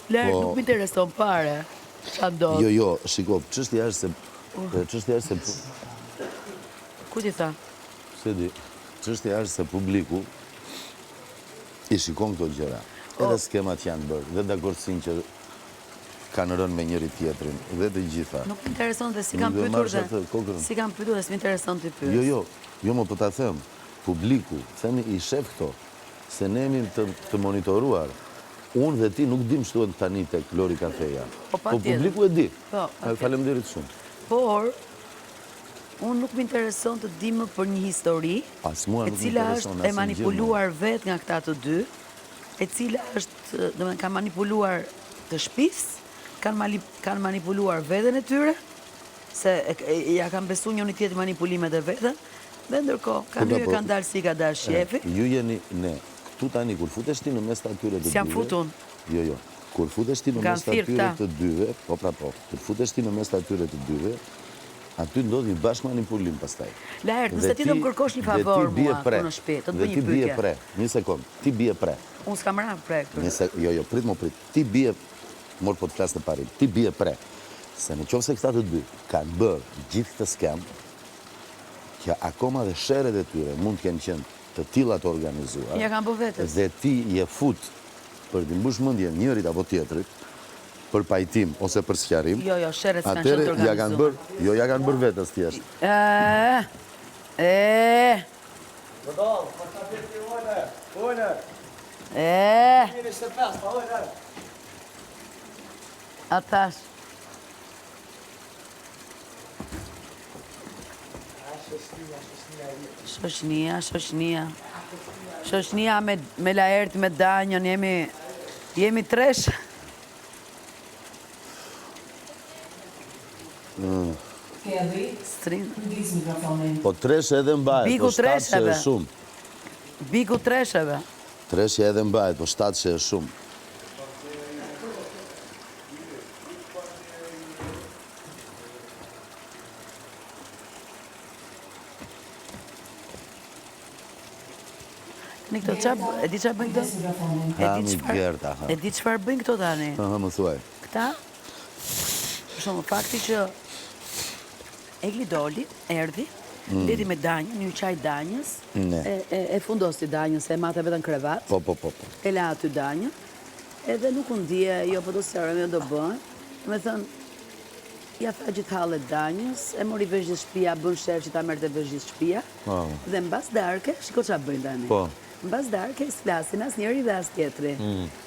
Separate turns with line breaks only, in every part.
Laert
Po.
nuk më intereson fare. Ça ndodh?
Jo, jo, shiko, çështja është se çështja është se
Kujt i tha?
S'e di. Çështja është se publiku i shikon këto gjëra. Edhe skemat që janë bërë, dhe dakordësinë që kanë rënë me njëri tjetrin dhe të gjitha.
Nuk më intereson dhe s'i kam pyetur dhe s'i kam pyetur dhe s'më intereson t'i pyes.
Jo, jo, jo mo po ta them, publiku, themi i shef këto, se ne jemi të, të monitoruar. Unë dhe ti nuk dim ç'thuhet tani tek Lori Kafeja.
Po,
po publiku e di.
Po,
Faleminderit shumë.
Por unë nuk më intereson të di më për një histori,
As mua
e
nuk më
cila
intereson
është e
asnjë gjë më.
manipuluar vetë nga këta të dy, e cila është, domethënë kanë manipuluar të shtëpisë, kanë mali, kanë manipuluar veten e tyre, se e, e, ja kanë besu njëri tjetrit manipulimet e veta, dhe ndërkohë kanë
Po,
hyrë
po,
kanë dalë si ka dashur shefi.
Ju jeni ne. Këtu tani kur futesh ti në mes të atyre të
S'jam
dyve.
futun.
Jo, jo. Kur futesh ti në
Kanë
mes të
thirrë
atyre
këta.
të dyve, po pra po, kur futesh ti në mes të atyre të dyve, aty ndodh një bashkëmanipulim pastaj.
Laert,
Dhe
nëse ti do më kërkosh një
dhe ti
favor
bie
mua
pre.
këtu në shtëpi, do të
Dhe
bëj
ti
një
bie
pyetje.
pre, një sekond, ti bie pre.
Unë s'kam ra pre këtu.
Një se, jo, jo, prit mo prit. Ti bie, mor po të flas në parim, ti bie pre. Se në qoftë se këta të dy kanë bërë gjithë këtë skemë, që akoma dhe sherret e tyre mund të kenë qenë të tilla të organizuar.
Ja kanë bërë vetes.
Dhe ti je fut për t'i mbush mendjen njërit apo tjetrit, për pajtim ose për sqarim.
Jo, jo, sherret s'kanë qenë
Atëherë
të
ja kanë
organizuar.
bërë, jo, ja kanë bërë vetes thjesht.
E, e,
Vëdall, po ta bëj ojne, ojne.
e,
25, pa ojne.
a tash. Shoqnia, shoqnia. Shoqnia me, me Laert, me Danjën, jemi, jemi tresh.
Kelly,
Strin.
ndiz mikrofonin.
Po tresh edhe mbahet,
Bigu
po shtatëshe
tresheve.
është shumë.
Bigu tresheve.
Treshja edhe mbahet, po shtatëshe është shumë.
Tani këto ça, e di çfarë bëjnë këto?
Ndiz mikrofonin.
E di
Ha, mi
çfarë?
Gerta, ha.
E di çfarë bëjnë këto tani?
Ha, ha, më thuaj.
Këta, për shembull, fakti që Egli doli, erdhi, leti me Danjën, ju qaj Danjës,
Mm. Ne.
e, e, e fundosi Danjën, se e mate vetëm krevat,
Po, po, po, po.
e la aty Danjën, edhe nuk u ndje, jo, po do sqarojmë, jo do bëhen. Me thënë, ja tha gjithë hallet Danjës, e mori vesh gjithë shtëpia, bën sherr që ta merrte vesh gjithë shtëpia.
Po.
Dhe mbas darke, shiko çfarë bëjnë tani.
Po.
Mbas darke s'flasin as njëri dhe as tjetri.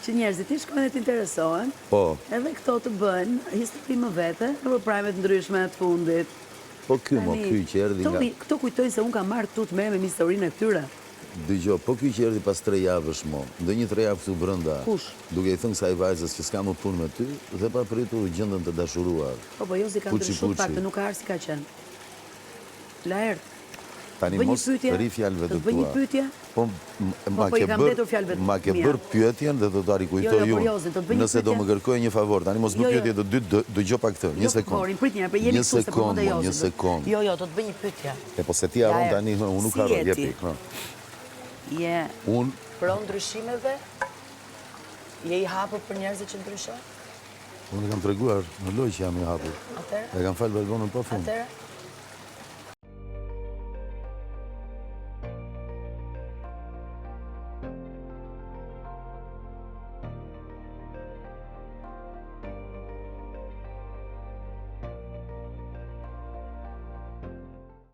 Që njerëzit i shkojnë e të interesohen.
Mm. Po.
Edhe këto të bëjnë histori më vete, në prajme të ndryshme të fundit.
Po ky, mo,
Tani,
ky që erdhi
këto
nga...
mi- Këto kujtojnë se unë kam marrë këtu të merrem me historinë e këtyre.
Dëgjo, po ky që erdhi pas tre javësh mo, ndonjë tre javë këtu brenda,
Kush?
duke i thënë kësaj vajzës që s'ka më punë me ty, dhe papritur u gjendën të dashuruar.
Po, po, Jozi ka
Puçi,
ndryshuar pak,
puçi.
të nuk ka ardhur si ka qenë. Laert,
Tani
bëj një
mos
pyetje,
ri fjalëve
të
të
të bëj një
tua.
pyetje?
Po, m-
Po,
ma
po, i
ke
kam
bër,
mbetur fjalëve
ma ke
mia.
bër pyetjen dhe do ta rikujtoj
Jo, jo,
unë.
për Jozin, do të bëj një
Nëse do
pyetje.
më kërkoj një favor, tani mos bëj
Jo, jo.
pyetje të dytë, dë- dëgjoj pak këtë, një
Jo,
sekond.
favorin, prit një, jemi
Një
këtu se
sekond,
përmende
mo, një
Jozin.
sekond.
Jo, jo, do të bëj një pyetje.
E po se ti harron
Laert,
tani, hë, unë nuk
si
harroj,
je
jepi.
ti?
hë.
Je
Unë
pro ndryshimeve? Je i hapur për njerëzit që ndryshojnë?
unë e kam treguar në lojë që jam i hapur.
Atëherë?
E kam falë Valbonën pa fund.
Atëherë?